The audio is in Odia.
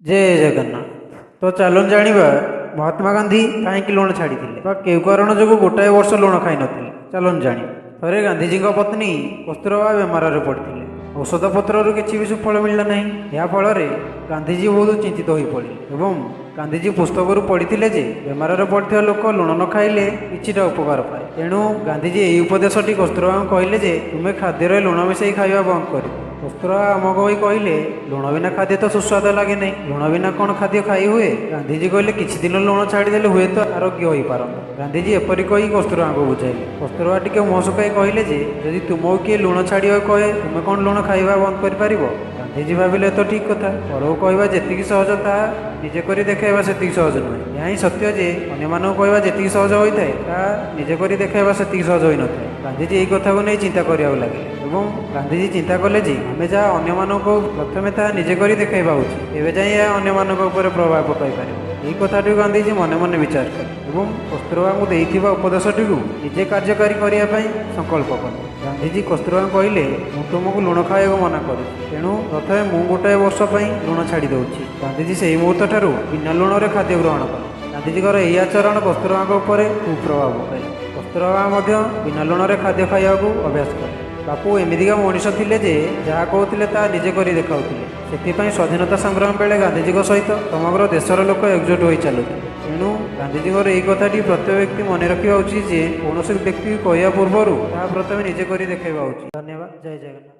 ଜୟ ଜଗନ୍ନାଥ। ତ ଚାଲନ୍ତୁ ଜାଣିବା, ମହାତ୍ମା ଗାନ୍ଧୀ କାହିଁକି ଲୁଣ ଛାଡ଼ିଥିଲେ ବା କେଉଁ କାରଣ ଯୋଗୁଁ ଗୋଟାଏ ବର୍ଷ ଲୁଣ ଖାଇନଥିଲେ। ଚାଲନ୍ତୁ ଜାଣିବା। ଥରେ ଗାନ୍ଧିଜୀଙ୍କ ପତ୍ନୀ କସ୍ତୁରବା ବେମାରରେ ପଡ଼ିଥିଲେ। ଔଷଧପତ୍ରରୁ କିଛି ବି ସୁଫଳ ମିଳିଲା ନାହିଁ। ଏହା ଫଳରେ ଗାନ୍ଧିଜୀ ବହୁତ ଚିନ୍ତିତ ହୋଇପଡ଼ିଲେ ଏବଂ ଗାନ୍ଧିଜୀ ପୁସ୍ତକରୁ ପଢ଼ିଥିଲେ ଯେ ବେମାରରେ ପଡ଼ିଥିବା ଲୋକ ଲୁଣ ନ ଖାଇଲେ କିଛିଟା ଉପକାର ପାଏ। ତେଣୁ ଗାନ୍ଧିଜୀ ଏହି ଉପଦେଶଟି କସ୍ତୁରବାଙ୍କୁ କହିଲେ ଯେ ତୁମେ ଖାଦ୍ୟରେ ଲୁଣ ମିଶାଇ ଖାଇବା ବନ୍ଦ କରିଦିଅ। କସ୍ତୁରବା ଅମଙ୍ଗ ହୋଇ କହିଲେ, "ଲୁଣ ବିନା ଖାଦ୍ୟ ତ ସୁସ୍ୱାଦୁ ଲାଗେ ନାହିଁ। ଲୁଣ ବିନା କ'ଣ ଖାଦ୍ୟ ଖାଇ ହୁଏ?" ଗାନ୍ଧିଜୀ କହିଲେ, କିଛି ଦିନ ଲୁଣ ଛାଡ଼ିଦେଲେ ହୁଏତ ଆରୋଗ୍ୟ ହୋଇପାରନ୍ତ। ଗାନ୍ଧିଜୀ ଏପରି କହି କସ୍ତୁରବାଙ୍କୁ ବୁଝାଇଲେ। କସ୍ତୁରବା ଟିକେ ମୁହଁ ଶୁଖାଇ କହିଲେ ଯେ ଯଦି ତୁମକୁ କିଏ ଲୁଣ ଛାଡ଼ିବାକୁ କହେ, ତୁମେ କ'ଣ ଲୁଣ ଖାଇବା ବନ୍ଦ କରିପାରିବ? ଗାନ୍ଧିଜୀ ଭାବିଲେ, ତ ଠିକ୍ କଥା। ପରକୁ କହିବା ଯେତିକି ସହଜ, ତାହା ନିଜେ କରି ଦେଖାଇବା ସେତିକି ସହଜ ନୁହେଁ। ଏହା ହିଁ ସତ୍ୟ ଯେ ଅନ୍ୟମାନଙ୍କୁ କହିବା ଯେତିକି ସହଜ ହୋଇଥାଏ, ତାହା ନିଜେ କରି ଦେଖାଇବା ସେତିକି ସହଜ ହୋଇନଥାଏ। ଗାନ୍ଧିଜୀ ଏହି କଥାକୁ ନେଇ ଚିନ୍ତା କରିବାକୁ ଲାଗିଲେ ଏବଂ ଗାନ୍ଧିଜୀ ଚିନ୍ତା କଲେ ଯେ ଆମେ ଯାହା ଅନ୍ୟମାନଙ୍କୁ, ପ୍ରଥମେ ତାହା ନିଜେ କରି ଦେଖାଇବା ଉଚିତ। ତେବେ ଯାଇ ଏହା ଅନ୍ୟମାନଙ୍କ ଉପରେ ପ୍ରଭାବ ପକାଇ ପାରିବ। ଏହି କଥାଟିକୁ ଗାନ୍ଧିଜୀ ମନେ ମନେ ବିଚାର କଲେ ଏବଂ କସ୍ତୁରବାଙ୍କୁ ଦେଇଥିବା ଉପଦେଶଟିକୁ ନିଜେ କାର୍ଯ୍ୟକାରୀ କରିବା ପାଇଁ ସଂକଳ୍ପ କଲେ। ଗାନ୍ଧିଜୀ କସ୍ତୁରବାଙ୍କୁ କହିଲେ, "ମୁଁ ତୁମକୁ ଲୁଣ ଖାଇବାକୁ ମନା କରୁଛି, ତେଣୁ ପ୍ରଥମେ ମୁଁ ଗୋଟାଏ ବର୍ଷ ପାଇଁ ଲୁଣ ଛାଡ଼ି ଦେଉଛି।" ଗାନ୍ଧିଜୀ ସେହି ମୁହୂର୍ତ୍ତ ଠାରୁ ବିନା ଲୁଣରେ ଖାଦ୍ୟ ଗ୍ରହଣ କଲେ। ଗାନ୍ଧିଜୀଙ୍କର ଏହି ଆଚରଣ କସ୍ତୁରବାଙ୍କ ଉପରେ କୁପ୍ରଭାବ ପକାଇଲା। କସ୍ତୁରବା ମଧ୍ୟ ବିନା ଲୁଣରେ ଖାଦ୍ୟ ଖାଇବାକୁ ଅଭ୍ୟାସ କଲେ। ବାପୁ ଏମିତିକା ମଣିଷ ଥିଲେ ଯେ ଯାହା କହୁଥିଲେ, ତାହା ନିଜେ କରି ଦେଖାଉଥିଲେ। ସେଥିପାଇଁ ସ୍ୱାଧୀନତା ସଂଗ୍ରାମ ବେଳେ ଗାନ୍ଧିଜୀଙ୍କ ସହିତ ସମଗ୍ର ଦେଶର ଲୋକ ଏକଜୁଟ ହୋଇ ଚାଲୁଥିଲେ। ତେଣୁ ଗାନ୍ଧିଜୀଙ୍କର ଏହି କଥାଟି ପ୍ରତ୍ୟେକ ବ୍ୟକ୍ତି ମନେ ରଖିବା ଉଚିତ ଯେ କୌଣସି ବ୍ୟକ୍ତିକୁ କହିବା ପୂର୍ବରୁ ତାହା ପ୍ରଥମେ ନିଜେ କରି ଦେଖାଇବା ଉଚିତ। ଧନ୍ୟବାଦ। ଜୟ ଜଗନ୍ନାଥ।